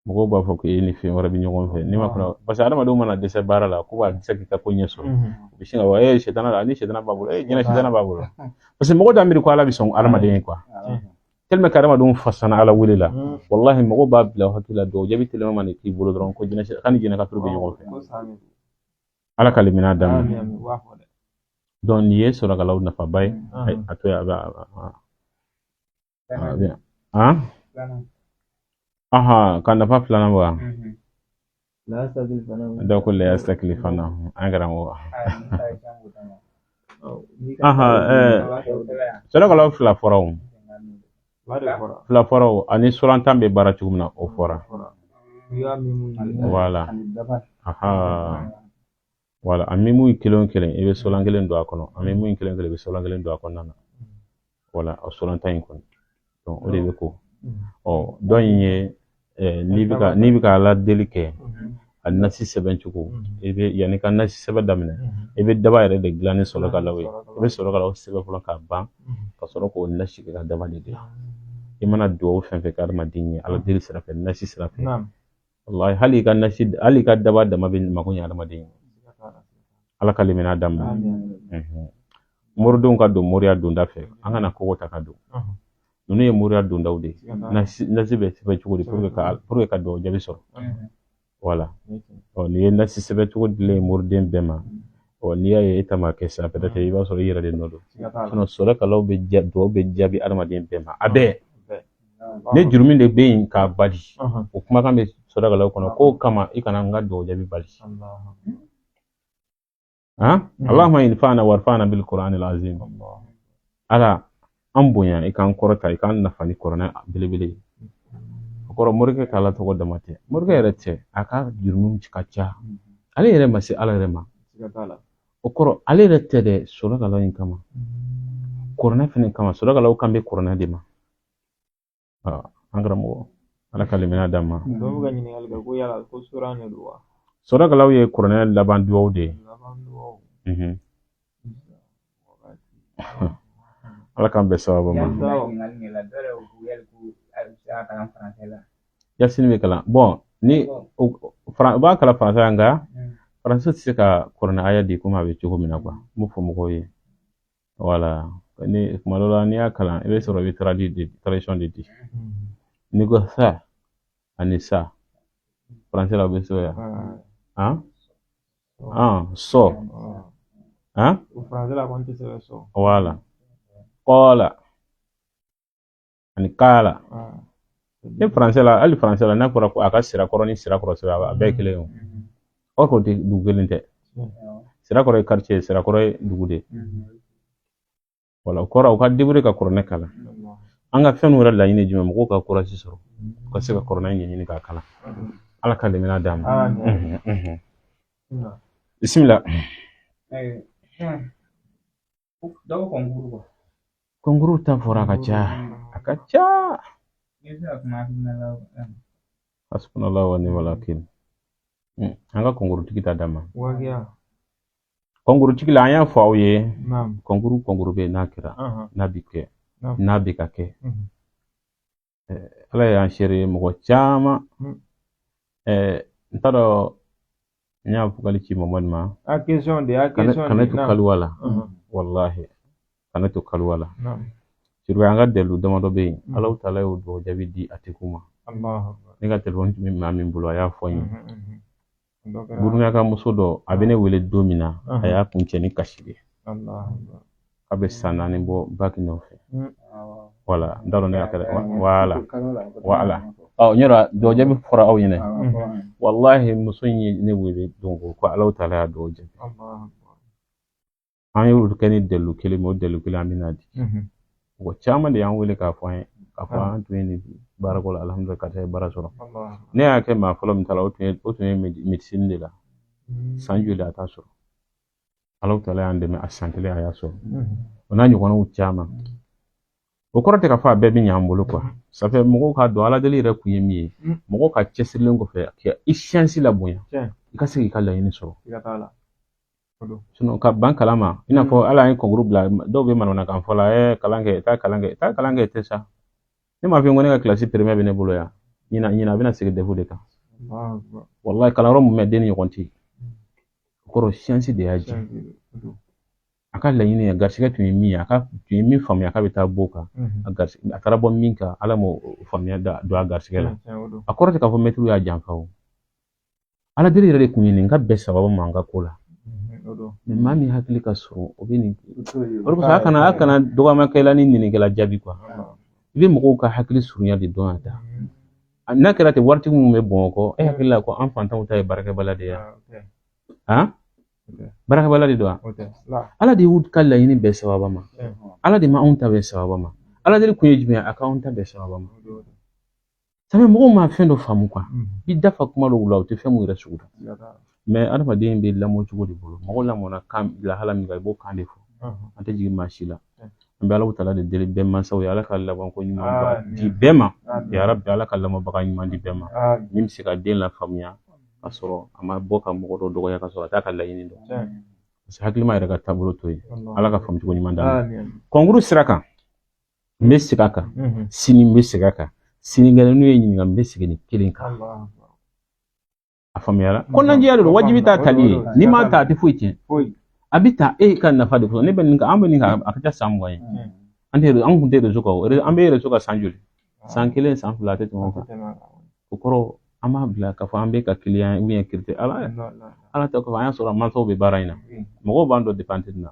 mɔgɔw b'a fɔ ko e ni fɛn wɛrɛ bɛ ɲɔgɔn fɛ. N'i ma kɔnɔ, parce que adamadenw mana dɛsɛ baara la, k'u b'a dɛsɛ k'i ka ko ɲɛ sɔrɔ, u bɛ sin ka fɔ e sɛtana la, ni sɛtana b'a bolo, e jinɛ sɛtana b'a bolo, parce que mɔgɔ t'a miiri ko Ala bɛ sɔn adamaden ye quoi. Tellement que adamadenw fasana Ala wele la, walahi mɔgɔw b'a bila u hakili la, dugawu jaabi teliman mana k'i bolo dɔrɔn, ko jinɛ k'a ni jinɛ ka bɛ ɲɔgɔn fɛ. Ala ka limaniya d'an ma. Donc nin ye sɔrɔkalaw nafaba ye. A to yen, a bɛ a aha ka nafa filanan bɔ. Dɔw ko la yastakilifana, an karamɔgɔ. Aha, sɔrɔkalaw fila fɔra, o fila fɔra, o ani suran 10 bɛ baara cogo min na, o fɔra. Voilà, aha, voilà. A mimu kelen o kelen, i bɛ solan kelen don a kɔnɔ. A mimu kelen o kelen, i bɛ solan kelen don a kɔnɔna na. Voilà, o solan 10 in kɔni, donc o de bɛ ko. Ɔ dɔ in ye, n'i bɛ ka Ala deli kɛ, a nasi sɛbɛn cogo, i bɛ yanni ka nasi sɛbɛn daminɛ, i bɛ daba yɛrɛ de dilan ni sɔrɔkalaw ye. I bɛ sɔrɔkalaw sɛbɛn fɔlɔ k'a ban, ka sɔrɔ k'o nasi kɛ ka daba de dilan. I mana dugawu fɛn fɛn kɛ adamaden ye Ala deli sira fɛ, nasi sira fɛ, walahi hali i ka nasi, hali i ka daba dama bɛ mako ɲɛ adamaden ye. Ala ka limaniya d'an ma. Moridenw ka don moriya donda fɛ, an kana kogo ta ka don. Ninnu ye moriya dondaw de ye. Nasi bɛ sɛbɛn cogo di pour que ka dugawu jaabi sɔrɔ? Voilà, ɔ nin ye nasi sɛbɛn cogo dilen ye moriden bɛɛ ma. Ɔ n'i y'a ye e ta ma kɛ sa, peut-être i b'a sɔrɔ i yɛrɛ de nɔ don. Sinon sɔrɔkalaw bɛ dugawu bɛ jaabi adamaden bɛɛ ma, a bɛɛ. Ne jurumi de bɛ yen k'a bali, o kumakan bɛ sɔrɔkalaw kɔnɔ k'o kama i kana n ka dugawu jaabi bali. Han, Allahumma infa'na warfa'na bil Qur'anil azim. Ala an bonya, i k'an kɔrɔta, i k'an nafa ni kuranɛ belebele ye. O kɔrɔ, morikɛ ka Ala tɔgɔ dama tɛ, morikɛ yɛrɛ tɛ, a ka jurumu ka ca, ale yɛrɛ ma se Ala yɛrɛ ma. O kɔrɔ ale yɛrɛ tɛ dɛ, sɔrɔkalaw in kama, kuranɛ fɛnɛ kama. Sɔrɔkalaw kan bɛ kuranɛ de ma. An karamɔgɔ, Ala ka limaniya d'an ma. Dɔw bɛ ka ɲininkali kɛ ko yala ko suran de don wa? Sɔrɔkalaw ye kuranɛ laban duwawu de ye. Laban duwawu. Ala k'an bɛn sababu ma. Yasini bɛ kalan. Bon, ni u b'a kalan faransɛ la, nka faransɛ tɛ se ka kuranɛ aya di komi a bɛ cogo min na quoi. N b'o fɔ mɔgɔw ye. Voilà. Ni kuma dɔ la n'i y'a kalan, i bɛ sɔrɔ i bɛ traduction de di. N'i ko sa ani sa, faransɛ la o bɛ sɛbɛn yan. Han? Han, sɔ. Han? Faransɛ la kɔni tɛ sɛbɛn sɔ. Voilà. Kɔla ani kala. Ni faransɛ la, hali faransɛ la, n'a fɔra ko a ka Sirakɔrɔ ni Sirakɔrɔ sɛbɛn, a bɛɛ ye kelen ye o. Or que o tɛ dugu kelen tɛ. Sirakɔrɔ ye quartier ye, Sirakɔrɔ ye dugu de ye. Voilà, o kɔrɔ u ka débrouiller ka kuranɛ kalan. An ka fɛn ninnu yɛrɛ laɲini ye jumɛn? Mɔgɔw ka courage sɔrɔ, u ka se ka kuranɛ ɲɛɲini k'a kalan. Ala ka limaniya d'an ma. Bisimila. Dɔw concours quoi. Concours ta fɔra, a ka ca. A ka ca. Hasbunallahu wa ni'mal wakil. An ka concours tigi ta d'an ma. Concours tigi la, an y'a fɔ aw ye, concours bɛ yen, n'a kɛra, n'a bɛ kɛ, n'a bɛ ka kɛ. Ala y'an seere ye mɔgɔ caman. N t'a dɔn n y'a vocal ci Mamadu ma. A question de, a question. Kana to kaliwa la. Wallahi, kana to kaliwa la. Surtout an ka dalilu damadɔ bɛ yen. Alahu taala y'o dugawu jaabi di a tigiw ma. Ne ka telefɔni tun bɛ maa min bolo, a y'a fɔ n ye. Burukina ka muso dɔ, a bɛ ne wele don min na, a y'a kuncɛ ni kasi de ye. A bɛ san 4 bɔ bac nɔfɛ. Voilà, n t'a dɔn ne y'a kɛ. Voilà. Voilà. Ɔ, n yɛrɛ dugawu jaabi fɔra aw ɲɛna. Wallahi, muso in ye ne wele don ko Alahu taala y'a dugawu jaabi. An y'olu kɛ ni dalilu kelen min, o dalilu kelen an bɛna di. Mɔgɔ caman de y'an wele k'a fɔ an ye, k'a fɔ an tun ye nin baarako la, alhamdulilayi, karisa ye baara sɔrɔ. Ne y'a kɛ maa fɔlɔ min ta la, o tun ye médecine de la. San joli a t'a sɔrɔ. Alahu taala y'an dɛmɛ, a san kelen a y'a sɔrɔ. O n'a ɲɔgɔnnaw caman. O kɔrɔ tɛ k'a fɔ a bɛɛ bɛ ɲ'an bolo quoi. Ça fait mɔgɔw k'a dɔn Ala deli yɛrɛ kun ye min ye. Mɔgɔw ka cɛsirilen kɔfɛ ka i chance labonya. I ka se k'i ka laɲini sɔrɔ. Sinon ka ban kalan ma, i n'a fɔ ala ye concours bila, dɔw bɛ manamanakan fɔ la, kalan kɛ, taa kalan kɛ, taa kalan kɛ tɛ sa. Ne m'a fɔ ko ne ka kilasi premier bɛ ne bolo yan. Ɲinan a bɛna segin DEF de kan. Wallahi, kalanyɔrɔ mun bɛ den ni ɲɔgɔn cɛ. O kɔrɔ chance de y'a jɛ. A ka laɲini ye, garisɛgɛ tun ye min ye, a ka tun ye min faamuya k'a bɛ taa bɔ o kan. A taara bɔ min kan, Ala m'o faamuya don a garisɛgɛ la. A kɔrɔ tɛ k'a fɔ mɛtiriw y'a janfa o. Ala deli yɛrɛ de kun ye nin ka bɛn sababu ma an ka ko la. Mais maa min hakili ka surun, o bɛ nin. O de kosɔn a kana dɔgɔyamakɛla ni nɛnikɛla jaabi quoi. I bɛ mɔgɔw ka hakili surunya de dɔn ka taa. N'a kɛra ten, waritigi minnu bɛ Bamakɔ, e hakili la ko an fantanw ta ye baarakɛbaliya de ye wa? Baarakɛbaliya de don wa? Ala de y'u ka laɲini bɛɛ sababa ma. Ala de ma anw ta bɛɛ sababa ma. Ala deli kun ye jumɛn ye? A k'anw ta bɛɛ sababa ma. Sabu mɔgɔw ma fɛn dɔ faamu quoi. I dafa kuma dɔw la, u tɛ fɛn mun yɛrɛ sugu dɔn. Mais adamaden bɛ lamɔ cogo de bolo. Mɔgɔ lamɔna kan lahala min kan, i b'o kan de fɔ. An tɛ jigin maa si la. An bɛ Alahu taala de deli bɛɛ mansaw ye, Ala ka labanko ɲuman di bɛɛ ma. Ya Rabbi, Ala ka lamɔbaga ɲuman di bɛɛ ma. Min bɛ se ka den lafaamuya ka sɔrɔ a ma bɔ ka mɔgɔ dɔ dɔgɔya, ka sɔrɔ a t'a ka laɲini dɔn. Parce que hakilima yɛrɛ ka taabolo t'o ye. Ala ka faamucogo ɲuman d'an ma. Concours sira kan, n bɛ segin a kan. Sini n bɛ segin a kan. Sinikɛnɛ n'u ye ɲininka, n bɛ segin ni kelen kan. A faamuyara? Kɔnɔnajɛya de don, wajibi t'a tali ye. N'i m'a ta, a tɛ foyi tiɲɛ. A bɛ ta e ka nafa de kosɔn. Ne bɛ nin kan, an bɛ nin kan, a ka ca san 20 ye. An tɛ, an kun tɛ réseau kan o. An bɛ réseau kan san joli? San 1, san 2, a tɛ tɛmɛ o kan. O kɔrɔ, an b'a bila k'a fɔ an bɛ ka client ou bien recruter. Ala ta kɔfɛ, an y'a sɔrɔ mansaw bɛ baara in na. Mɔgɔw b'an dɔn depuis an tɛ na.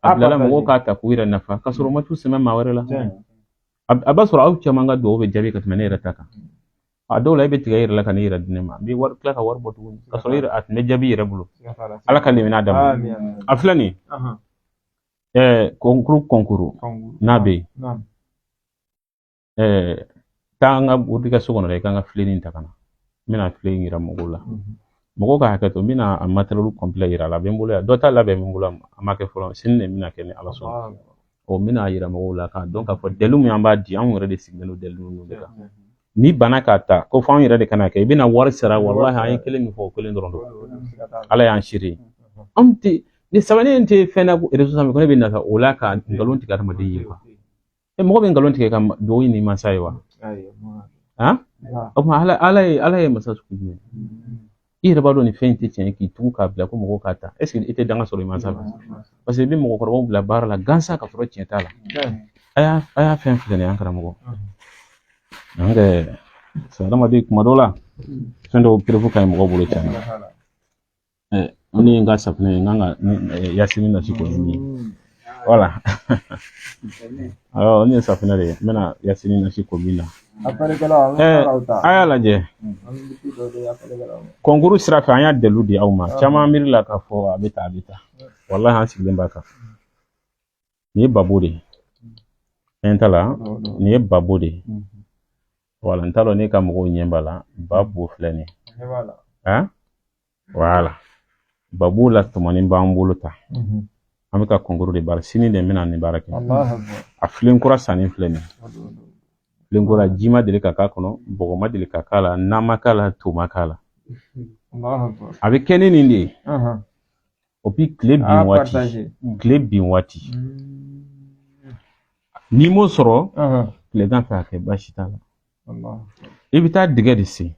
A bilala mɔgɔw k'a ta k'u yɛrɛ nafa, k'a sɔrɔ u ma t'u sɛmɛ maa wɛrɛ la. A b'a sɔrɔ aw caman ka dugawu bɛ jaabi ka tɛmɛ ne yɛrɛ ta kan. A dɔw la, e bɛ tigɛ i yɛrɛ la ka n'i yɛrɛ di ne ma. N bɛ wari tila ka wari bɔ tuguni, k'a sɔrɔ a tun bɛ jaabi i yɛrɛ bolo. Ala ka limaniya d'an ma. A filɛ nin ye, concours n'a bɛ yen, taa an ka wuli ka so kɔnɔ dɛ, i k'an ka filenin ta ka na. N bɛna filen yira mɔgɔw la. Mɔgɔw ka hakɛ to, n bɛna a matériel complet yira a la, a bɛ n bolo yan. Dɔ ta labɛn bɛ n bolo, a ma kɛ fɔlɔ, sini de bɛna kɛ ni Ala sɔnna. Ɔ, n bɛna a yira mɔgɔw la k'a dɔn k'a fɔ dalilu min an b'a di, anw yɛrɛ de sigilen don dalilu ninnu de kan. Ni bana k'a ta ko f'anw yɛrɛ de kana kɛ, i bɛna wari sara, walahi an ye kelen min fɔ, o kelen dɔrɔn don. Ala y'an seere ye. Anw tɛ ni sɛbɛnni in tɛ fɛn na réseau sanfɛ ko ne bɛ nata o la ka nkalon tigɛ adamaden ye quoi. E mɔgɔ bɛ nkalon tigɛ ka dugawu ɲini mansa ye wa? Han? O tuma Ala ye masa sugu jumɛn? I yɛrɛ b'a dɔn nin fɛn in tɛ tiɲɛ ye, k'i tugu k'a bila ko mɔgɔw k'a ta. Est ce que i tɛ danga sɔrɔ i mansa fɛ? Parce que i bɛ mɔgɔkɔrɔbaw bila baara la gansan ka sɔrɔ tiɲɛ t'a la. A y'a fɛn filɛ nin ye, an karamɔgɔ. An kɛ adamaden kuma dɔw la, fɛn dɔw preuve ka ɲi mɔgɔw bolo tiɲɛ na. Ne ye n ka safunɛ ye, n kan ka yasini nasi ko ni min ye. Voilà. Awɔ, ne ye safunɛ de ye, n bɛna yasini nasi ko min na. A y'a lajɛ. Concours sira fɛ, an y'a dalilu di aw ma. Caman miiri la k'a fɔ a bɛ tan, a bɛ tan. Walahi an sigilen b'a kan. Nin ye babo de ye. Fɛn t'a la, nin ye babo de ye. Voilà, n t'a dɔn ne ka mɔgɔw ɲɛ b'a la. Babo filɛ nin ye. Han? Voilà. Babo la tɔmɔni b'an bolo ta. An bɛ ka concours de baara. Sini de n bɛna nin baara kɛ. A filen kura sanni filɛ nin ye. Filen kura, ji ma deli ka k'a kɔnɔ, bɔgɔ ma deli ka k'a la, na ma k'a la, to ma k'a la. A bɛ kɛ ni nin de ye. O bi tile bin waati, tile bin waati. N'i m'o sɔrɔ, tilegan fɛ a kɛ, baasi t'a la. I bɛ taa dingɛ de sen,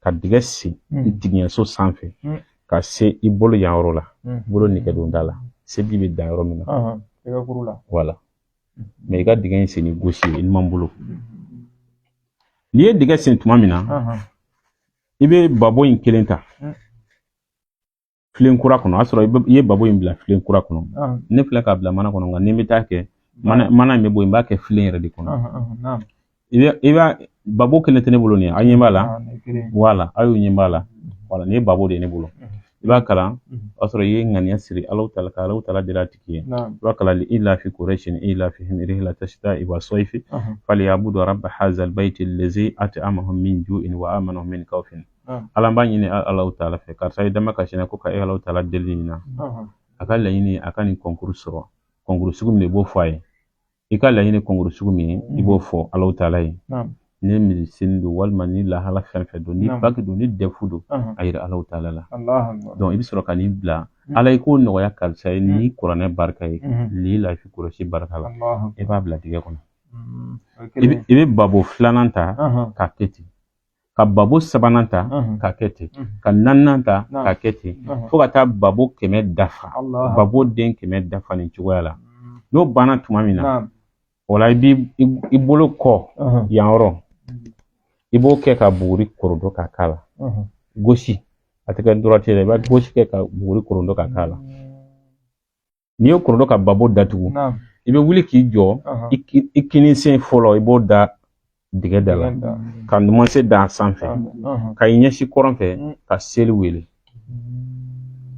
ka dingɛ sen jigiɲɛso sanfɛ, ka se i bolo yan yɔrɔ la, bolo nɛgɛdonda la, seji bɛ dan yɔrɔ min na. Voilà. Mais i ka dingɛ in sen ni gauche ye, i numan bolo. N'i ye dingɛ sen tuma min na, i bɛ babo in kelen ta filen kura kɔnɔ. O y'a sɔrɔ i ye babo in bila filen kura kɔnɔ. Ne filɛ k'a bila mana kɔnɔ, nka ni n bɛ taa kɛ mana in bɛ bɔ yen, n b'a kɛ filen yɛrɛ de kɔnɔ. I b'a babo kelen tɛ ne bolo nin ye, aw ɲɛ b'a la. Voilà, aw y'o ɲɛ b'a la. Voilà, nin ye babo de ye ne bolo. I b'a kalan, o y'a sɔrɔ i ye ŋaniya siri Alahu taala ka Alahu taala deli a tigi ye. I b'a kalan li ilafi quraishin ilafihim rihlata shita'i wa sayfi falyabudu rabba hazal bayti allazi at'amahum min ju'in wa amanahum min khawfin. Ala b'a ɲini Alahu taala fɛ, karisa ye dama kasi na ko ka e Alahu taala deli nin na. A ka laɲini, a ka nin concours sɔrɔ. Concours sugu min i b'o fɔ a ye. I ka laɲini concours sugu min ye, i b'o fɔ Alahu taala ye. Ni médecine don, walima ni lahala fɛn fɛn don, ni bac don, ni DEF don, a yira Alahu taala la. Donc i bɛ sɔrɔ ka nin bila. Ala i k'o nɔgɔya karisa ye ni kuranɛ barika ye, ni lafi kɔlɔsi barika la. I b'a bila dingɛ kɔnɔ. I bɛ babo filanan ta k'a kɛ ten, ka babo sabanan ta k'a kɛ ten, ka naaninan ta k'a kɛ ten, fo ka taa babo 100 dafa, babo den 100 dafa nin cogoya la. N'o banna tuma min na, o la i b'i bolo kɔ yan yɔrɔ, i b'o kɛ ka buguri korodo k'a k'a la. Gosi, a tɛ kɛ droite ye dɛ, i b'a gosi kɛ ka buguri korodo k'a k'a la. N'i ye korodo ka babo datugu, i bɛ wuli k'i jɔ, i kinin sen fɔlɔ i b'o da dingɛ da la, ka numansen da a sanfɛ, ka i ɲɛsin kɔrɔn fɛ, ka seli wele.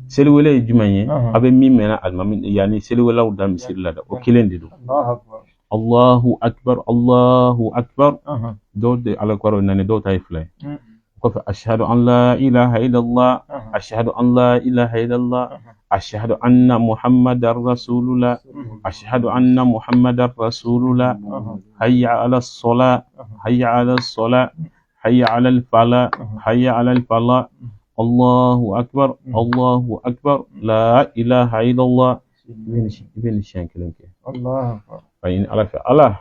Seli wele ye jumɛn ye? A bɛ min mɛn alimami yanni seliwelaw da misiri la dɛ, o kelen de don. Allahu akbar, Allahu akbar. Dɔw tɛ Ala kɔrɔ naani, dɔw ta ye fila ye. O kɔfɛ, ashhadu an la ilaha illallah, ashhadu an la ilaha illallah, ashhadu anna muhammadar rasulullah, ashhadu anna muhammadar rasulullah, hayya ala salat, hayya ala salat, hayya ala al falah, hayya ala al falah, Allahu akbar, Allahu akbar, la ilaha illallah. I bɛ nin siɲɛ kelen kɛ. Ka ɲini Ala fɛ, Ala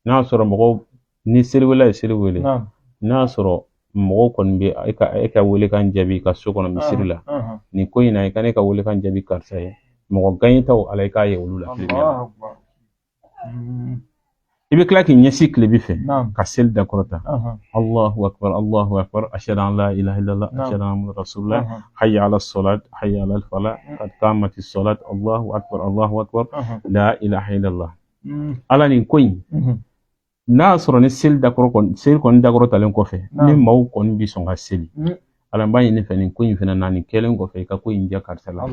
n'a sɔrɔ mɔgɔw ni seliwela ye seli wele, n'a y'a sɔrɔ mɔgɔw kɔni bɛ e ka welekan jaabi i ka so kɔnɔ misiri la, nin ko in na i ka ne ka welekan jaabi karisa ye, mɔgɔ gaɲɛtaw Ala i k'a ye olu la. I bɛ tila k'i ɲɛsin tilebi fɛ ka seli dakɔrɔta. Allahu akbar, Allahu akbar, ashhadu an la ilaha illallah, ashhadu anna muhammadan rasulullah, hayya ala salat, hayya ala falah, qad qamati salat, Allahu akbar, Allahu akbar, la ilaha illallah. Ala nin ko in n'a y'a sɔrɔ ni seli dakɔrɔ kɔni, seli kɔni dakɔrɔtalen kɔfɛ, ni maaw kɔni bɛ sɔn ka seli, Ala n b'a ɲini fɛ nin ko in fana na, nin kɛlen kɔfɛ i ka ko in diya karisa la.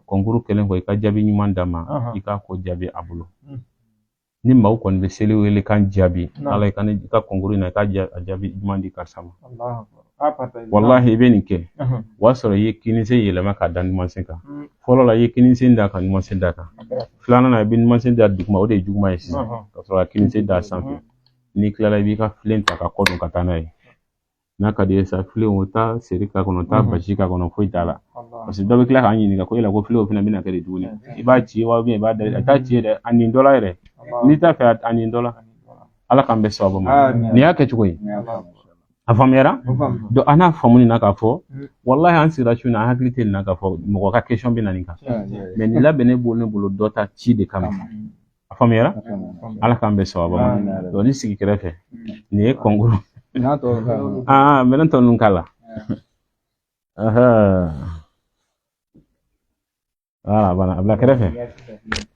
Concours kɛlen kɔ i ka jaabi ɲuman d'a ma, i k'a ko jaabi a bolo. Ni maaw kɔni bɛ seli wele kan jaabi, Ala i ka concours in na i ka jaabi ɲuman di karisa ma. Walahi i bɛ nin kɛ, o y'a sɔrɔ i ye kinisen yɛlɛma ka da numansen kan. Fɔlɔ la i ye kinisen da ka numansen da kan, filanan na i bɛ numansen da duguma, o de ye juguman ye sisan, ka sɔrɔ ka kinisen da sanfɛ. N'i tilala, i b'i ka filen ta ka kɔ don ka taa n'a ye. N'a ka di ye sa, filen o taa seri k'a kɔnɔ, taa basi k'a kɔnɔ, foyi t'a la. Parce que dɔ bɛ tila k'an ɲininka ko yala ko filen o fana bɛna kɛ de tuguni, i b'a ci wa i b'a da, a t'a ci dɛ, a nin dɔ la yɛrɛ, n'i t'a fɛ a nin dɔ la. Ala k'an bɛn sababu ma. Nin y'a kɛcogo ye, a faamuyara. Donc an n'a faamu nin na k'a fɔ walahi an sigira su in na, an hakili tɛ nin na k'a fɔ mɔgɔ ka question bɛ na nin kan, mais nin labɛnnen b'o ne bolo dɔ ta ci de kama. A faamuyara, Ala k'an bɛn sababu ma. Donc ni sigi kɛrɛfɛ, nin ye concours. Aa, minɛn tɔ ninnu k'a la. Voilà, voilà, a bila kɛrɛfɛ.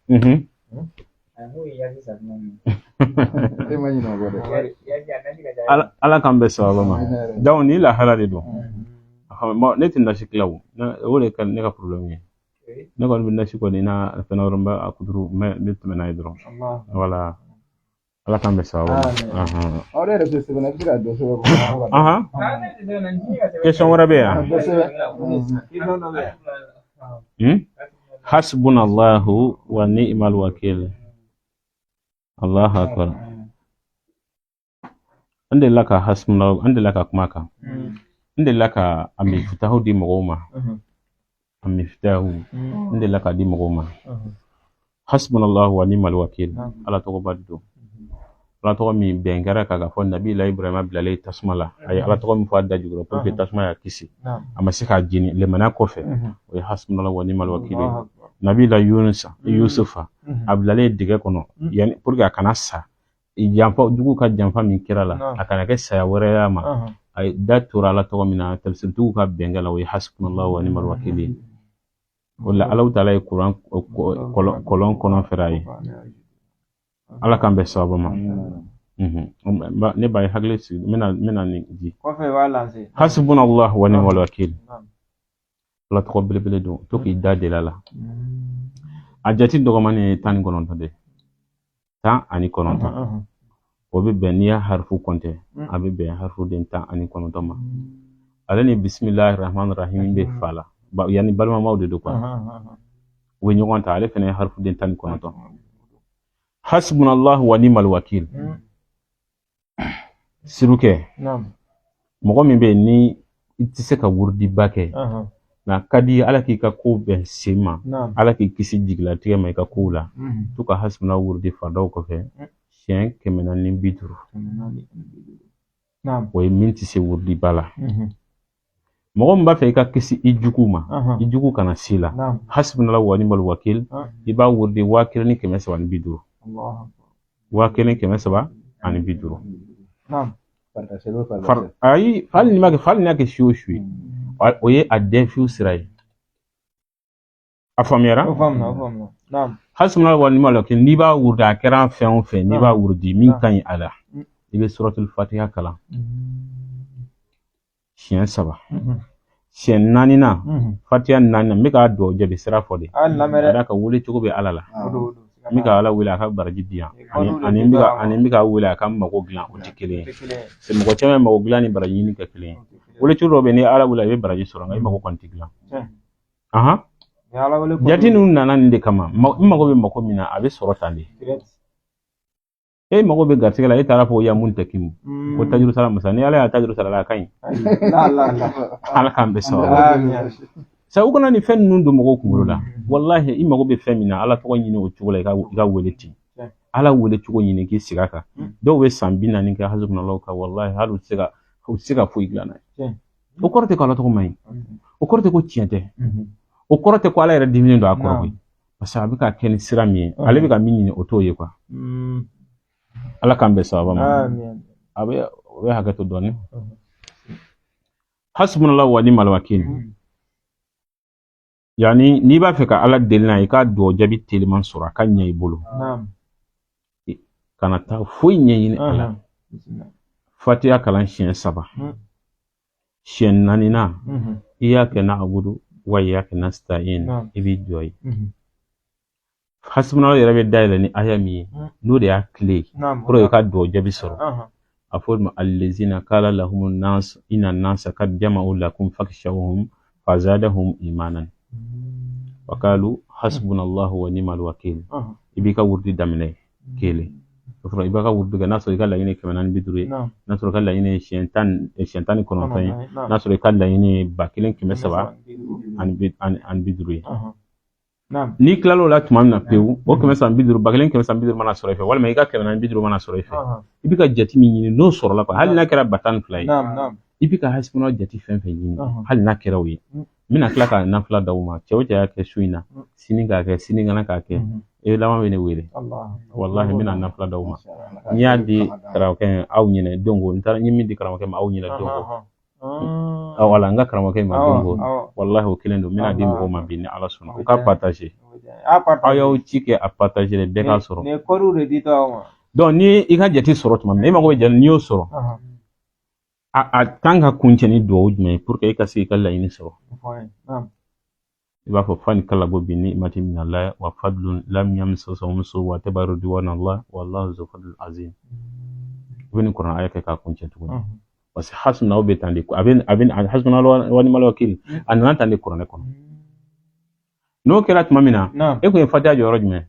E ma ɲinɛ o kɔ dɛ. Ala k'an bɛn sababu ma. Donc nin lahala de don. Bon, ne tɛ nasi tila o, o de ka ne ka problème ye. Ne kɔni bɛ nasi kɔni n'a fɛn dɔrɔn, n bɛ a kuturu, n bɛ tɛmɛ n'a ye dɔrɔn. Voilà. Ala k'an bɛn sababu ma. Aw yɛrɛ tɛ sɛbɛn, i bɛ se ka dɔ sɛbɛn. Question wɛrɛ bɛ yan. Hasbunallahu wa ni'mal wakil. Allahu akbar. An delila ka hasbunallahu, an delila ka kuma kan. N delila ka a mifitahu di mɔgɔw ma. A mifitahu, n delila ka di mɔgɔw ma. Hasbunallahu wa ni'mal wakil. Ala tɔgɔba don. Ala tɔgɔ min bɛn kɛra kan k'a fɔ Nabila Ibrahima bilalen tasuma la, a ye Ala tɔgɔ min fɔ a da jukɔrɔ pour que tasuma y'a kisi, a ma se k'a jeni lemana kɔfɛ, o ye hasbunallahu wa ni'mal wakil ye. Nabila Yunusa, Yusufa, a bilalen dingɛ kɔnɔ yanni pour que a kana sa, janfa jugu ka janfa min kɛra la, a kana kɛ saya wɛrɛ y'a ma, a ye da tora Ala tɔgɔ min na, tafsiritigiw ka bɛnkɛ la, o ye hasbunallahu wa ni'mal wakil ye. O la Alahu taala ye kuran kɔlɔn kɔnɔ fɛrɛ a ye. Ala k'an bɛn sababu ma. Ne ba ye hakili sigi, n bɛna nin di. Kɔfɛ i b'a lanse. Hasbunallahu wa ni'mal wakil. Ala tɔgɔ belebele don, to k'i da deli a la. A jate dɔgɔmani ye 19 de ye. 19. O bɛ bɛn, n'i y'a harifu kɔntɛ, a bɛ bɛn harifu den 19 ma. Ale ni bisimilahi rahman rahim bɛ fa la. Yanni balimamaw de don quoi. U bɛ ɲɔgɔn ta, ale fana ye harifu den 19. Hasbunallahu wa ni'mal wakil. Sirukɛ, mɔgɔ min bɛ yen ni i tɛ se ka wurudiba kɛ, nka ka di Ala k'i ka kow bɛn sen ma, Ala k'i kisi jigilatigɛ ma i ka kow la, to ka hasbuna wurudi faridaw kɔfɛ siɲɛ 450. O ye min tɛ se wurudiba la. Mɔgɔ min b'a fɛ i ka kisi i jugu ma, i jugu kana s'i la, hasbunallahu wa ni'mal wakil, i b'a wurudi 1350. 1350. Ayi, hali n'i m'a kɛ, hali n'i y'a kɛ su o su ye, o ye a dɛfiw sira ye. A faamuyara? Hasbunallahu wa ni'mal wakil, n'i b'a wurudi, a kɛra fɛn o fɛn, n'i b'a wurudi min ka ɲi a la, i bɛ suratul fatiha kalan siɲɛ 3. Siɲɛ 4nan, fatiha 4nan, n bɛ k'a dugawu jaabi sira fɔ de. Ka d'a kan wele cogo bɛ Ala la. N bɛ ka Ala wele a ka baraji di yan, ani n bɛ ka wele a ka mago dilan, o tɛ kelen ye. Mɔgɔ caman ye mago dilan ni baraji ɲini kɛ kelen ye. Wele cogo dɔ bɛ yen, n'i ye Ala wele i bɛ baraji sɔrɔ, nka i mago kɔni tɛ dilan. Jate ninnu nana nin de kama. N mago bɛ mako min na, a bɛ sɔrɔ tan de. E mago bɛ garisɛgɛ la, e taara fɔ ya mun tɛ kimu ko tajuru sara masa, ni Ala y'a tajuru sara la, a ka ɲi. Ala k'an bɛn sababu. Sa u kana nin fɛn ninnu don mɔgɔw kunkolo la. Walahi, i mago bɛ fɛn min na, Ala tɔgɔ ɲini o cogo la, i ka wele ten. Ala wele cogo ɲini k'i sigi a kan. Dɔw bɛ san 40 kɛ hasbunallahu kan, walahi hali u tɛ se ka foyi dilan n'a ye. O kɔrɔ tɛ ko Ala tɔgɔ man ɲi. O kɔrɔ tɛ ko tiɲɛ tɛ. O kɔrɔ tɛ ko Ala yɛrɛ diminen don a kɔrɔ koyi. Parce que a bɛ ka kɛ ni sira min ye, ale bɛ ka min ɲini, o t'o ye quoi. Ala k'an bɛn sababa ma. A bɛ o bɛ hakɛ to dɔɔnin. Hasbunallahu wa ni'mal wakil. Yani n'i b'a fɛ ka Ala deli n'a ye, i k'a dugawu jaabi teliman sɔrɔ, a ka ɲɛ i bolo. Kana taa foyi ɲɛɲini a la. Fatiha kalan siɲɛ 3. Siɲɛ 4nan, iyaka na'budu wa iyaka nasta'in, i b'i jɔ yen. Hasbunallahu yɛrɛ bɛ dayɛlɛ ni aya min ye, n'o de y'a clé ye pour que i ka dugawu jaabi sɔrɔ. A fɔ ma allazina qala lahumun nas inna nasa qad jama'u lakum fakhshawhum fazadahum imanan wa qalu hasbunallahu wa ni'mal wakil. I b'i ka wurudi daminɛ kelen, o sɔrɔ i b'a ka wurudi kɛ. N'a sɔrɔ i ka laɲini ye 450 ye, n'a sɔrɔ i ka laɲini ye siɲɛ 19 ye, n'a sɔrɔ i ka laɲini ye 1350 ye, n'i tilal'o la tuma min na pewu, o 350, 1350 mana sɔrɔ i fɛ, walima i ka 450 mana sɔrɔ i fɛ, i bɛ ka jate min ɲini, n'o sɔrɔla quoi, hali n'a kɛra 120 ye, i bɛ ka hasibuna jate fɛn fɛn ɲini, hali n'a kɛra o ye. N bɛna tila ka nafila d'aw ma. Cɛ o cɛ y'a kɛ su in na, sini k'a kɛ, sinikɛnɛ k'a kɛ, e laban bɛ ne wele. Walahi, n bɛna nafila d'aw ma. N y'a di karamɔgɔkɛ aw ɲɛna don ko n taara n ye min di karamɔgɔkɛ ma aw ɲɛna don ko, wala n ka karamɔgɔkɛ ma don ko, walahi, o kelen don. N bɛna di mɔgɔw ma bi ni Ala sɔnna, u ka partager. Aw y'aw ci kɛ a partager bɛɛ k'a sɔrɔ. Nin ye kɔriw de di aw ma. Donc ni i ka jate sɔrɔ tuma min na, e mago bɛ jate, n'i y'o sɔrɔ, a kan ka kuncɛ ni duwawu jumɛn ye pour que e ka se k'i ka laɲini sɔrɔ? I b'a fɔ fanqalabu bi ni'mati min Allah wa fadlun lam yamsashum su wa tabaru ridwan Allah wallahu zu fadlil azim. I bɛ nin kuranɛ aya kɛ k'a kuncɛ tuguni, parce que hasbuna bɛ tan de, a bɛ hasbuna wa ni'mal wakil, a nana tan de kuranɛ kɔnɔ. N'o kɛra tuma min na, e kun ye fatiha jɔyɔrɔ jumɛn?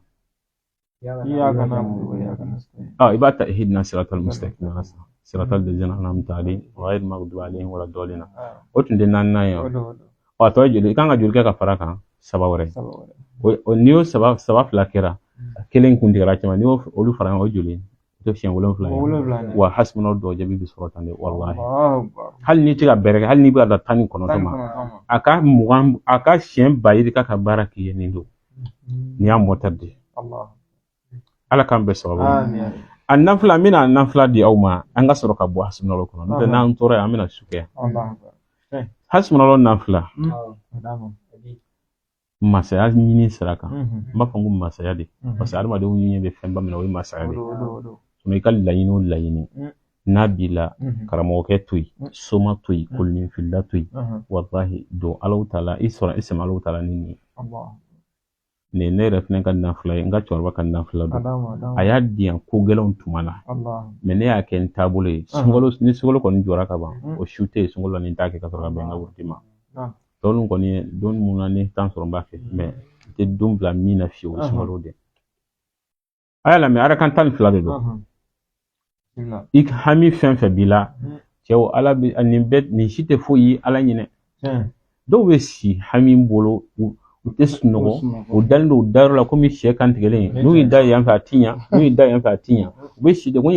I b'a ta ihdina siratal mustaqim siratal ladzina an'amta alayhim ghayril maghdubi alayhim wala dallin. O tun tɛ naaninan ye wa? A tɔ ye joli? I kan ka joli kɛ ka fara kan? Saba wɛrɛ. N'i y'o saba saba, fila kɛra, kelen kun tigɛra caman, n'i y'o olu fara ɲɔgɔn kan, o joli? O tɛ siɲɛ 7 ye wa? Hasbuna dɔ jaabi bɛ sɔrɔ tan de. Walahi, hali n'i tɛ ka bɛrɛ kɛ, hali n'i bɛ ka da 19 ma, a ka 20, a ka siɲɛ ba yirika ka baara k'i ye. Nin don, nin y'a moteur de ye. Ala k'an bɛɛ sababu. A nafila, n bɛna nafila di aw ma, an ka sɔrɔ ka bɔ hasbunallah kɔnɔ, n'o tɛ n'an tora yan, an bɛna su kɛ yan. Hasbunallah nafila, masaya ɲini sira kan. N b'a fɔ ko masaya de, parce que adamadenw ɲɛ bɛ fɛnba min na, o ye masaya de ye. I ka laɲini o laɲini n'a b'i la, karamɔgɔkɛ to yen, soma to yen, koloninfilila to yen, walahi, don Alahu taala i sɔrɔ i sɛmɛ Alahu taala ni nin ye. Nin ye ne yɛrɛ fɛnɛ ka nafila ye, n ka cɛkɔrɔba ka nafila don. A y'a di yan ko gɛlɛnw tuma na, mais ne y'a kɛ n taabolo ye. Sunkalo, ni sunkalo kɔni jɔra ka ban, o su tɛ yen sunkalo la ni n t'a kɛ ka sɔrɔ ka bɛn n ka wurudi ma. Tɔ ninnu kɔni ye don mun na, ni temps sɔrɔ, n b'a kɛ, mais n tɛ don bila min na fiyewu, o ye sunkalo de. A y'a lamɛn, arakan 12 de don. I hami fɛn fɛn b'i la, cɛw, Ala bɛ nin bɛɛ, nin si tɛ foyi ye Ala ɲinɛ. Dɔw bɛ si hami bolo, u tɛ sunɔgɔ, u dalen don u dayɔrɔ la komi sɛ kan tigɛlen. N'u y'i da yan fɛ, a ti ɲa, n'u y'i da yan fɛ, a ti ɲa. U bɛ si de ko